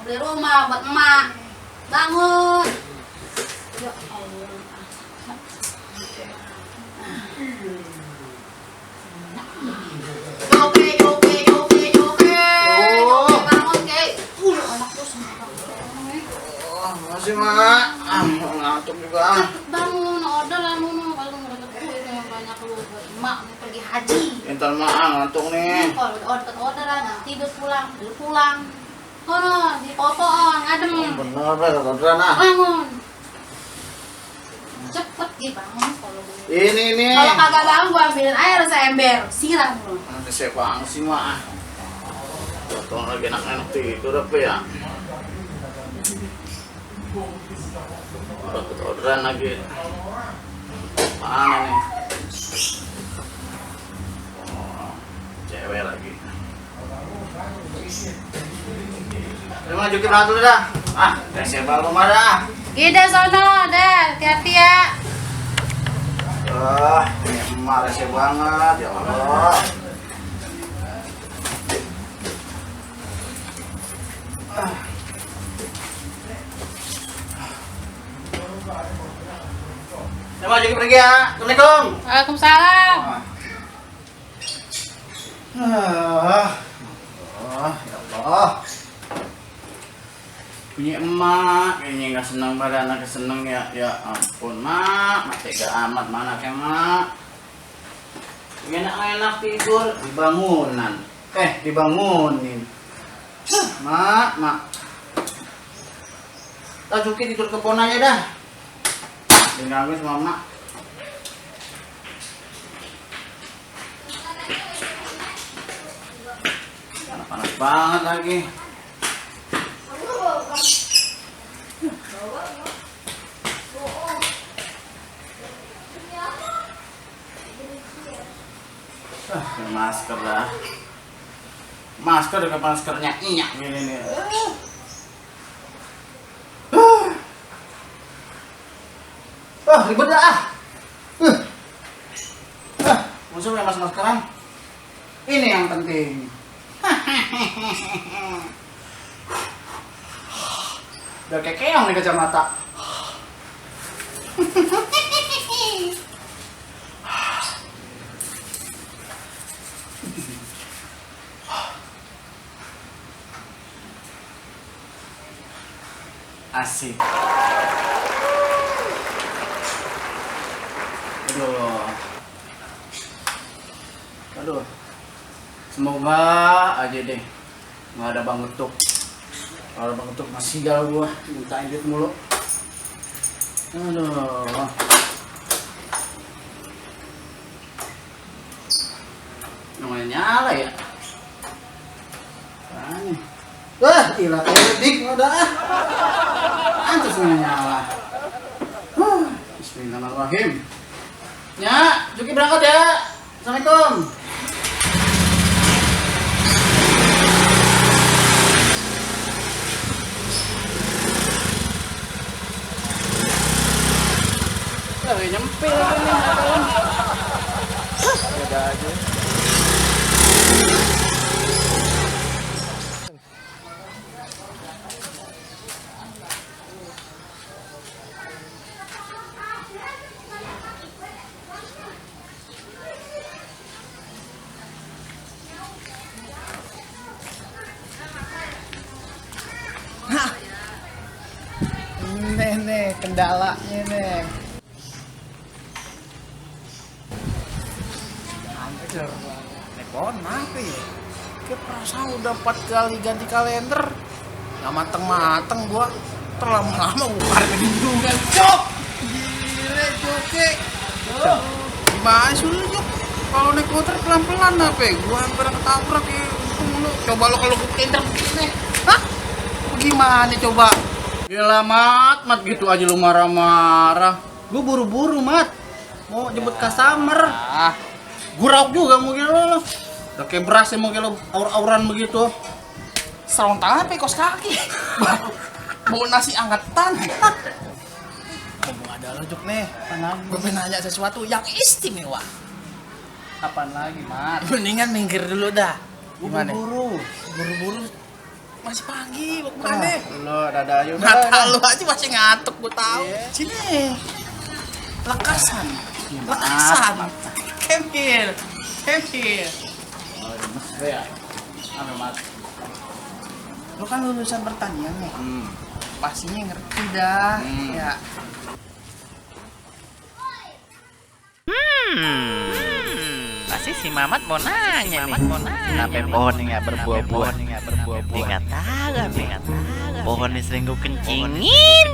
beli rumah buat emak. Bangun. Ya Allah. Joke. Bangun, Kek. Anak terus. Masih mak, ngantuk juga. Bangun, order lah Nuno. Kalau nggak dapet duit yang banyak lu buat emak mau pergi haji. Entar mak ngantuk nih. Kalau udah orderan nanti tidur pulang. Kono di popoan ngadem. Bener bener orderan ah. Bangun. Cepet gitu bangun kalau gue. Ini. Kalau kagak bangun gua ambilin air seember, siram lu. Nanti saya bang sih mak. Potong lagi enak-enak tidur apa ya? Dapat orderan lagi. Mana nih? Oh, cewek lagi. Terima kasih berangkat dulu dah. Saya baru marah. Gede sono, deh, hati-hati ya. Ini emak rese banget, ya Allah. Terima kasih pergi ya. Assalamualaikum. Waalaikumsalam. Ya Allah. Punya emak, kayaknya nggak senang pada anak seneng ya. Ya ampun mak, tega amat mana kayak mak. Enak-enak tidur di bangunan, dibangunin. Mak. Tak Juki tidur ke pon aja dah. Diganggu sama mak. Panas banget lagi. Masker dah. Masker dengan maskernya inyak gini nih. Ribet dah. Musuh yang maskeran. Ini yang penting. Udah kayak keong nih kacamata. Asik. Aduh. Semoga aja deh nggak ada Bang Getuk. Kalau ada Bang Getuk masih galau gua, mintain duit mulu. Aduh. Namanya nyala ya. Gila edik udah. Antus nyala. Bismillahirrahmanirrahim. Ya, Juki berangkat ya. Assalamualaikum. Nyempil ini kawan. Ada aja. Nih kendalanya nih. Telepon apa ya? Kayak perasaan udah 4 kali ganti kalender. Gak mateng-mateng gua. Terlama-lama gua parah kedindungan. Cok! Gile Joke. Gimana sih lu Jok? Kalau naik motor pelan-pelan apa ya? Gua hampir ketabrak ya. Lu coba lo kalau gua keintrak begini. Hah? Gimana coba? Gila mat gitu aja lu marah-marah. Gua buru-buru mat. Mau jemput customer. Gurau juga mungkin lo. Udah kayak beras ya mungkin lo aur-auran begitu. Sarung tangan apa kos kaki? Mau nasi angetan. Ngomong ada lo Jok nih. Gue pengen nanya sesuatu yang istimewa. Apaan lagi Mat? Mendingan minggir dulu dah. Gimana? Buru-buru. masih pagi, mau kemana? Lo ada ayo Mata lu aja masih ngantuk, gua tahu. Iya. Sini. Lekasan. Maaf. Lekasan. Kemil. Kemil. Oh, ya. Ame mat. Lu kan lulusan pertanian nih. Hmm. Pastinya ngerti dah. Hmm. Ya. Pasti si Mamat mau nanya nih. Kenapa pohonnya nggak berbuah-buah? Dia nggak tahu, nggak tahu. Pohonnya sering gue kencingin.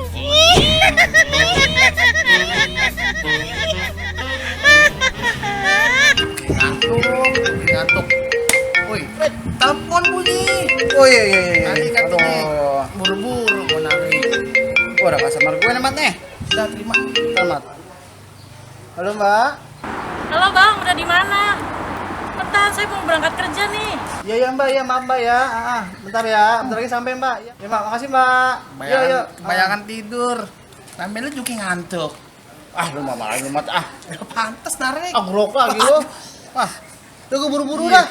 Ngantuk. Woi, telepon bunyi. Oh iya. Tadi katanya Aduh. buru-buru mau narik. Oh, udah customer gue nih, Mat nih. Udah terima. Selamat. Halo, Mbak. Halo bang, udah di mana? Bentar, saya mau berangkat kerja nih. Iya, Mbak. Ya, maaf, Mbak ya. Bentar ya. Bentar lagi sampai, Mbak. Ya, Mbak. Makasih, Mbak. Kebanyakan tidur. Namanya lu juga ngantuk. Lu mah malah lu, Mat. Udah pantas narik. Grok lagi lu. Udah gue buru-buru Iya. dah.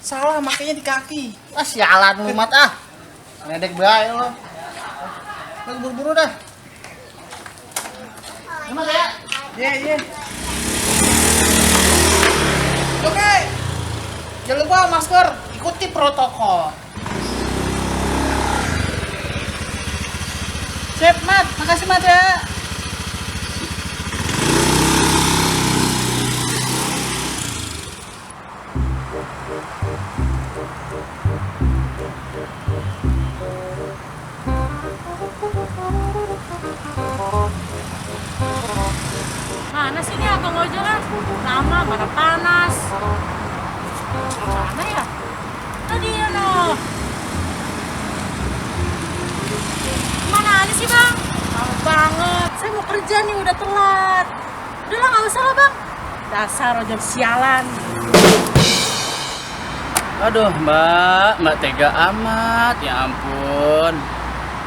Salah makanya di kaki. Sialan lu, Mat. Ngedek bae lu. Udah gue buru-buru dah. Mat ya. Iya. Oke. Jangan lupa masker. Ikuti protokol. Sip, Mat. Makasih, Mat ya. Mana sih nih abang ojol kan? Lama, mana panas. Mana ya? Tadi ya no. Mana aja sih bang? Lama banget. Saya mau kerja nih, udah telat. Udah lah, nggak usah lah bang. Dasar ojol sialan. Aduh, Mbak tega amat, ya ampun.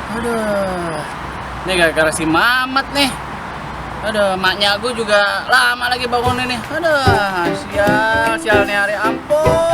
Aduh, ini gara-gara si Mamat nih. Aduh, maknya aku juga lama lagi bangun ini. Aduh, sial nih hari ampun.